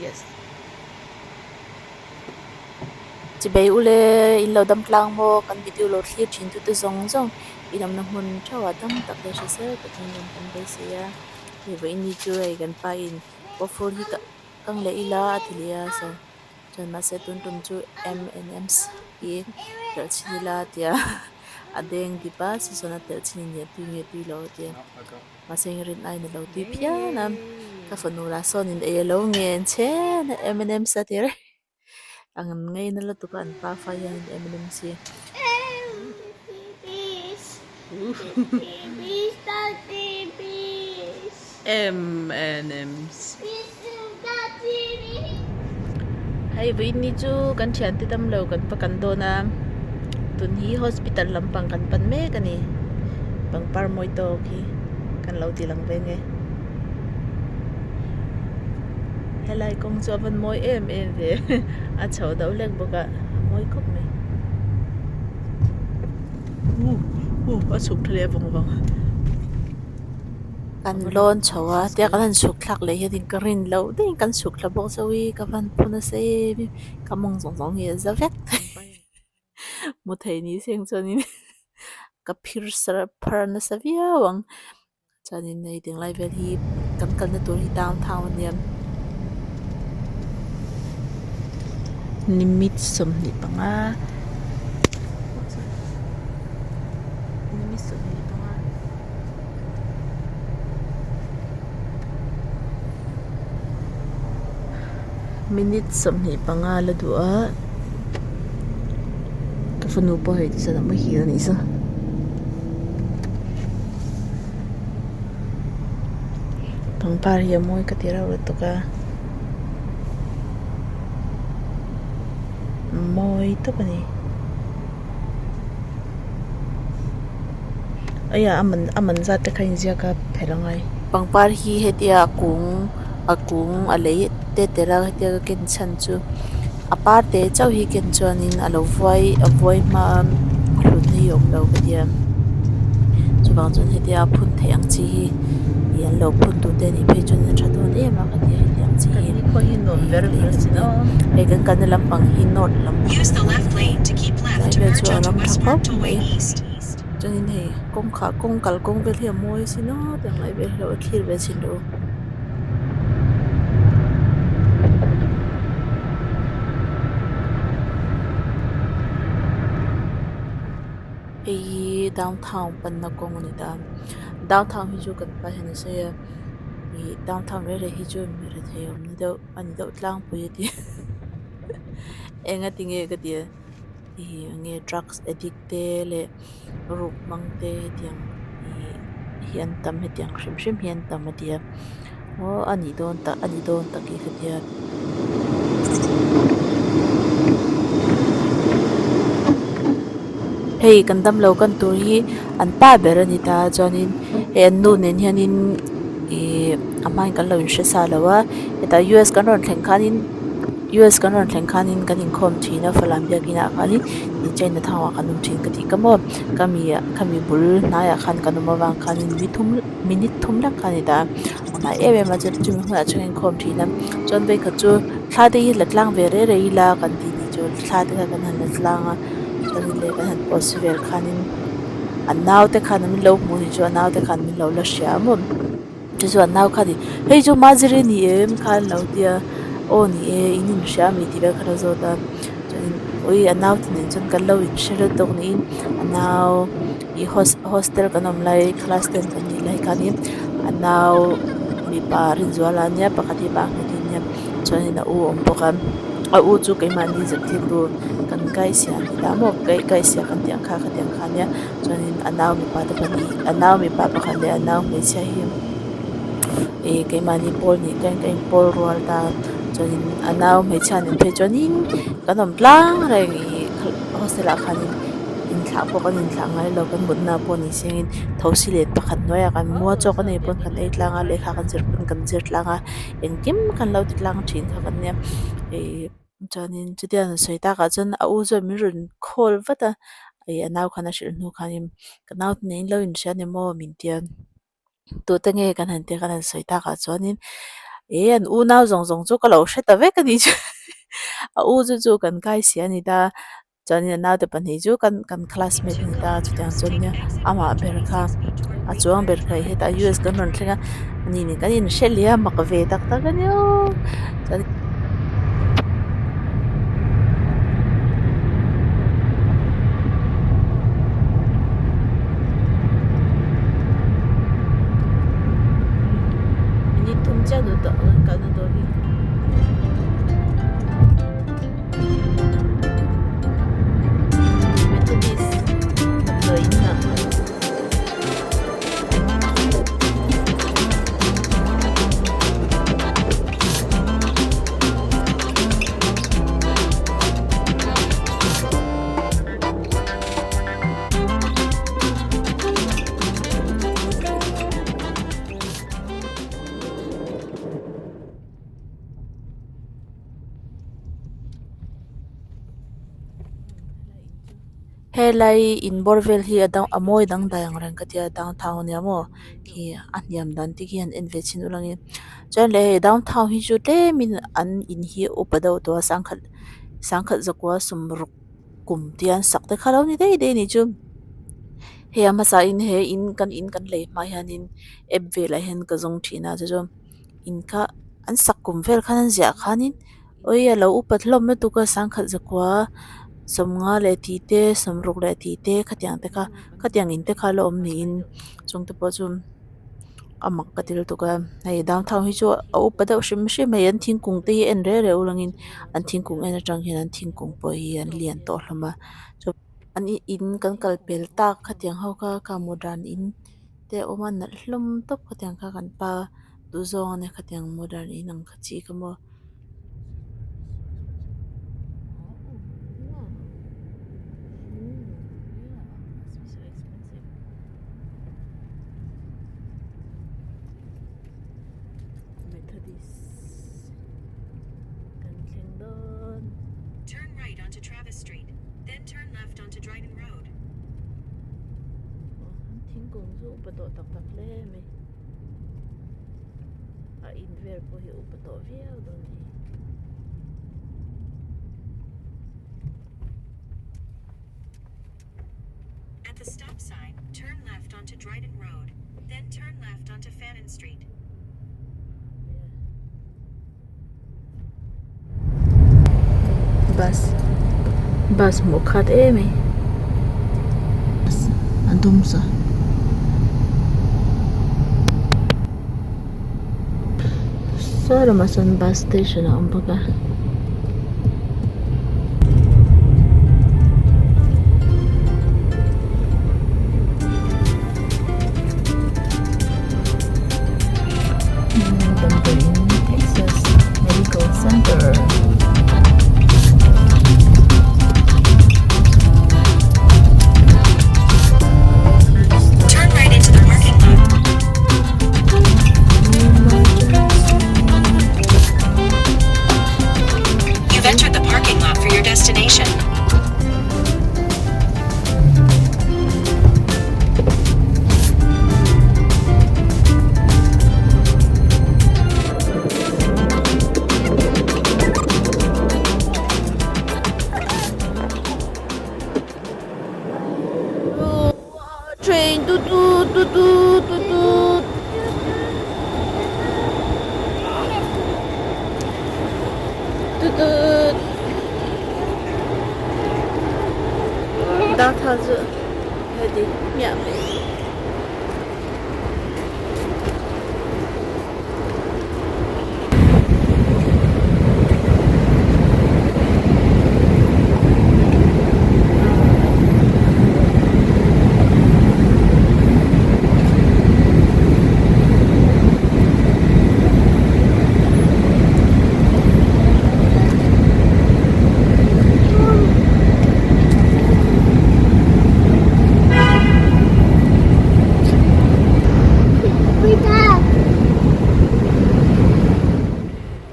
Yes. Chibei ule in lo dam tlang maw kan video lo thlir thin tute zawng zawng in awmna hmun theuhah dam tak leh hrisel takin in awm kan beisei a hei vawiin ni chu hei kan pa in pawhfur hi kang leh ila a ti leh a so chuan mahse tun tum chu M and M's hi telh chhin ila a ti a a deng dip a season a telh chhin in tui nge tui lo a ti a. Mahse rin aiin a lo tui phian a, ka fanu lah sawn in ei a lo ngen chhen a M and M's a ti reng ang ngei na lutuk a an pa fa hian M and M's hi. M and M's. Hei vawiin chu kan thiante damlo kan va kan dawn a tun hi hospital lampang kan pan mek a ni pangpar mawi tawk hi kan lo ti lang ve nge helai kawng chu a van mawi em em ve a chho deuh hlek bawk a a mawi khawp mai a chhuk tha leh vawng vawng. Kan lawn chho a tia kan han chhuk thlak leh hianin ka rin loh deuhin kan chhuk thla bawk chauh hi ka van phun nasa em em ka mawng zawng zawng hi a za vek mu thei ni seng chuanin ka phir sar phar nasa viau ang chuanin hei tinglai vel hi kan kalna tur hi downtown ania. Nimit 25 nimit 25 minute 25 la duh a ka fanu pawh hei ti chuan a muhil a nih chu. Pangpar hi a mawi ka ti reuh lutuk a mawi tawp a ni aia a man a man zat te kha inziak a phelh a ngai. Pangpar hi hetia a kung a kung a lei te tel a hetia ka ken chhan chu a par te chauh hi ken chuanin a lo vuai a vuai hma a a hlutna hi a awm lo ka tia chuvang chuan hetia a phun theih ang chi hi ih an lo phun tur te anih phei chuan a tha dawn em a ka tia heti ang chi hi hei kan kalna lampang hi north lam tlai vel chu a ram tha khawp mai chuanin hei kawngkhah kawng kalkawng vel hi a mawi sin aw tiang lai vel hi lo thlir ve chhin rawh u. Hei hi downtown panna kawng a ni ta downtown hi chu kan pa hian a sawi a ih downtown reng reng hi chu mi rethei awmna deuh a ni deuh tlangpui a ti eng a ti nge ka ti a ih eng nge drugs addict te leh ruk hmang te hetiang ih hi an tam hetiang hrim hrim hi an tam a ti a aw a nih dawn tak a nih dawn tak hi ka tia. Hei kan damlo kan tur hi an pa ber a ni ta chuanin hei an nu nen hianin ih a hmain kan lo inhre sa lo a hetah US kan rawn thleng khanin US kan rawn thleng khanin kan inkhawm thin a falam biakin ah khanin ih China town ah kan awm thin ka tih ka maw khami khami bul hnaiah khan kan awm avang khanin mi thum minute thum lek kha a ni ta a a hnai em em a chuan chumi hmunah chuan kan inkhawm thin a chuan vawikhat chu thla te hi la tlang ve rei rei ila kan tih ni chu thla te kha kan han la tlang a chuanin leh kan han post vel khanin a naute khan min lo hmuh ni chu a naute khan min lo la hria maw chu chuan a nau khan hei chu Maziri ni em kha an lo tia aw ni e in inhria ami tih vel kha a zawt a chuanin ui a naute nen chuan kan lo inhre reuh tawk niin a nau ih hostel kan awm lai class ten kan nih lai khanin a nau mipa Rinzuala ania pakhat hi Mahmudi ania chuanin a u a awm bawk a a u chu keimahni zirtirtu kan kaisia an ti ta maw kaisia kan tih ang kha khatiang kha ania chuanin a nau mipa te pahnih a nau mipa pakhat leh a nau hmeichhia hi ih keimahni pawl nih te ka inpawl rual ta chuanin a nau hmeichhia nen phei chuanin kan awm tlang reng ih hostel ah khanin inthlah pawh kan inthlah ngai lo kan mutna pawh ni sengin thosi let pakhat hnuaiah kan mua chaw kan ei pawn kan ei tlang a lehkha kan zir pawn kan zir tlang a engkim kan lo ti tlang thin kha kan nia ih chuanin chutia an sawi takah chuan a u chuan min rawn call vat a ih a nau khan a hrilh hnu khanin ka nau te nen in lo inhria ni maw min tia tute nge kan han tia kan han sawi takah chuanin. E an unau zawng zawng chu ka lo hre ta vek a ni chu a u chu chu kan kai si a ni ta chuanin a naute pahnih chu kan kan classmate a ni ta chutiang chuan nia amah ber kha a chuang ber kha hetah US kan rawn thleng a ani nen kan inhre leh a mak ve tak tak a nia aw chuan. Minute thum chiah duh tawh kan kalna tur hi. Methodist damdawi in ah. Helai inbawr vel hi a dang a mawi dangdai ang reng ka tia downtown ania maw khi a hniam dan te khi han en ve chhin ula nge chuan leh hei downtown hi chu tlemin an in hi a upa deuh tawh a sangkhat sangkhat zakua sawmruk kum te an sak te kha lo ni daih daih a nih chu hei a hmasa in he in kan in kan lei hma hianin app velah hian ka zawng thin a chu chu in kha an sak kum vel khan an ziah khanin awi a lo upat hlawm lutuk a sangkhat zakua sawmnga leh tih te sawmruk leh tih te khatiang te kha khatiang in te kha la awm niin chung te pawh chu. A mak ka ti lutuk a hei downtown hi chu a upa deuh hrim hrim hei an thingkung te hi en reu reu langin an thingkung en atang hian an thingkung pawh hi an lian tawh hlawm a chuan an in kan kal pel tak khatiang ho kha kha modern in te a awm a nalh hlawm tawp khatiang kha kan pa duh zawng ania khatiang modern in ang kha chi kha maw. Methodist kan thleng dawn. Turn right onto Travis Street, then turn left onto Dryden Road. Aw an thingkung chu upa tawh tak tak hle mai. A in vel pawh hi upa tawh viau dawn a ni. At the stop sign, turn left onto Dryden Road, then turn left onto Fannin Street. Bus bus hmuh khat em mai a dum sa saw lamah sawn bus station a awm bawk a. Damdawiin Texas Medical Center. Turn right into the parking lot. You've entered the parking lot for your destination. Train tut tut tut tut tut tut tut tut downtown chu heti hmiah mai.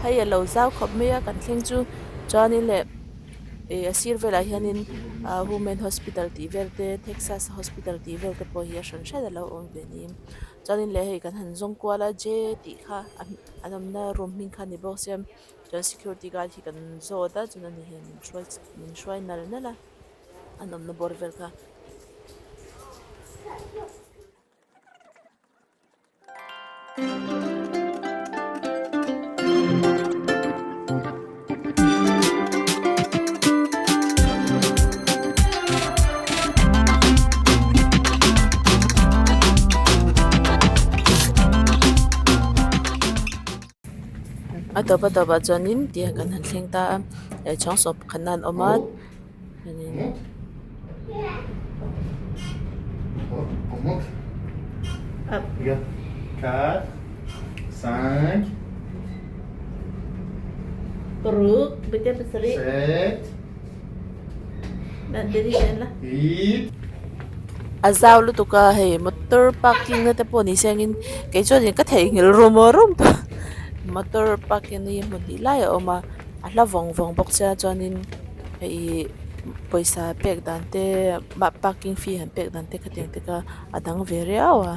Hei a lo zau khawp mai a kan thleng chu chuanin leh Ih a sir velah hianin ah women hospital tih vel te texas hospital tih vel te pawh hi a hran hran alo awm ve niin chuanin leh hei kan han zawng kual a j tih kha an awmna room hming kha a ni bawk sia chuan security guard hi kan zawt a chuan ani hian min hruai min hruai nal nal a an awmna bawr vel kha. A tawp a tawpah chuanin tiang kan han thleng ta a eh chhawng sawm pakhatna an awm a chuanin. A zau lutuk a hei motor parking na te pawh ni sengin kei chuanin ka theihnghilh rum rum tawh motor parking na hi hmun hnih lai a awm a a hla vawng vawng bawk sia chuanin hei pawisa pek dan te parking fee han pek dan te khatiang te kha a dang ve riau a.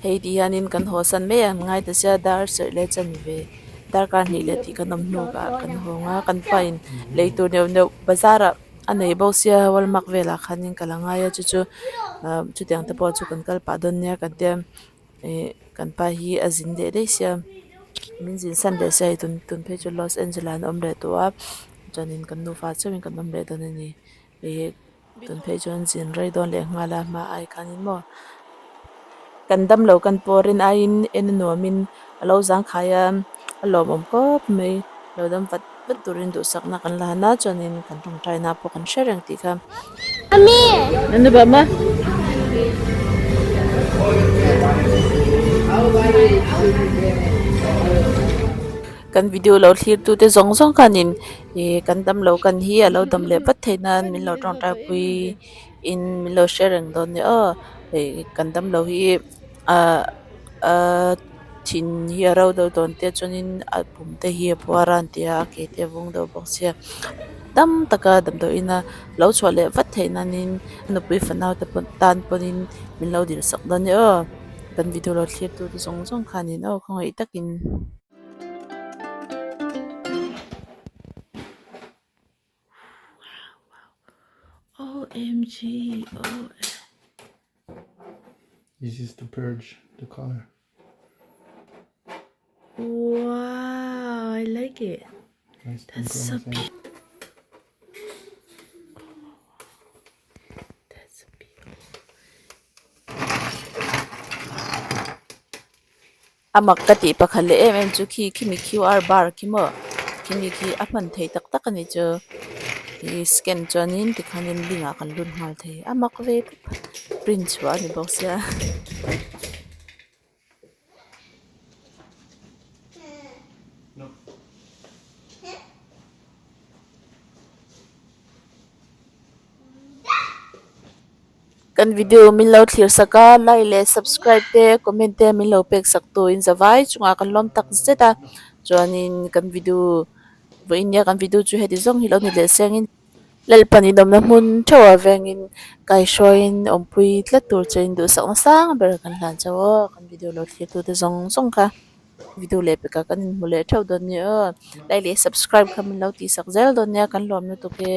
Hei ti hianin kan haw san mai ang ngai ta sia dar serh leh chanve darkar hnih leh tih kan awm hnu ah kan hawng a kan pa in lei tur neuh neuh bazar ah a nei bawk sia walmark velah khanin ka la ngai a chu chu ah chutiang te pawh chu kan kal pah dawn nia kan tia ih kan pa hi a zin leh daih sia min zin san leh sia hei tun tun phei chu Los Angeles ah an awm leh tawh a chuanin kan nufa chauhin kan awm leh dawn a ni ih tun phei chuan zin rei dawn leh nghal a hma ai khanin maw kan damlo kan pawrin aiin en a nuamin a lo zangkhai a a lawmawm khawp mai lo dam vat vat turin duhsakna kan la han a chuanin kan tawngtai na pawh kan hre reng tih kha. Kan video lo thlir tu te zawng zawng khanin ih kan damlo kan hi a lo dam leh vat theih nan min lo tawngtai pui in min lo hre reng dawn nia aw hei kan damlo hi ah ah thin hi a ro deuh dawn te chuanin a pum te hi a buar a an ti a a ke te a vung deuh bawk sia tam taka damdawiin a lo chhuah leh vat theih nanin a nupui fanau te pawh tan pawhin min lo dil sak dawn nia aw kan video lo thlir tu te zawng zawng khanin aw khawngaih takin. OMG O This is to purge the color. Wow, I like it. Nice That's so promising. beautiful. That's beautiful. A mak ka tih pakhat leh em em chu khi khimi QR bar khi maw khimi khi a hman thei tak tak a ni chu ih scan chuanin tikhanin link ah kan lut nghal thei a mak ve tawp print chhuah a ni bawk sia. Kan video min lo thlir sak a like leh subscribe te comment te min lo pek sak turin zavai chungah kan lawm tak zet a chuanin kan video vawiin nia kan video chu heti zawng hi lo ni leh sengin Lalpan inawmna hmun theuh ah vengin kaihruaiin awmpui tlat tur che in duhsakna sang ber kan hlan chauh aw kan video lo thlir tute zawng zawng kha video leh pekah kan inhmu leh theuh dawn nia aw like leh subscribe kha min lo tihsak zel dawn nia kan lawm lutuk e.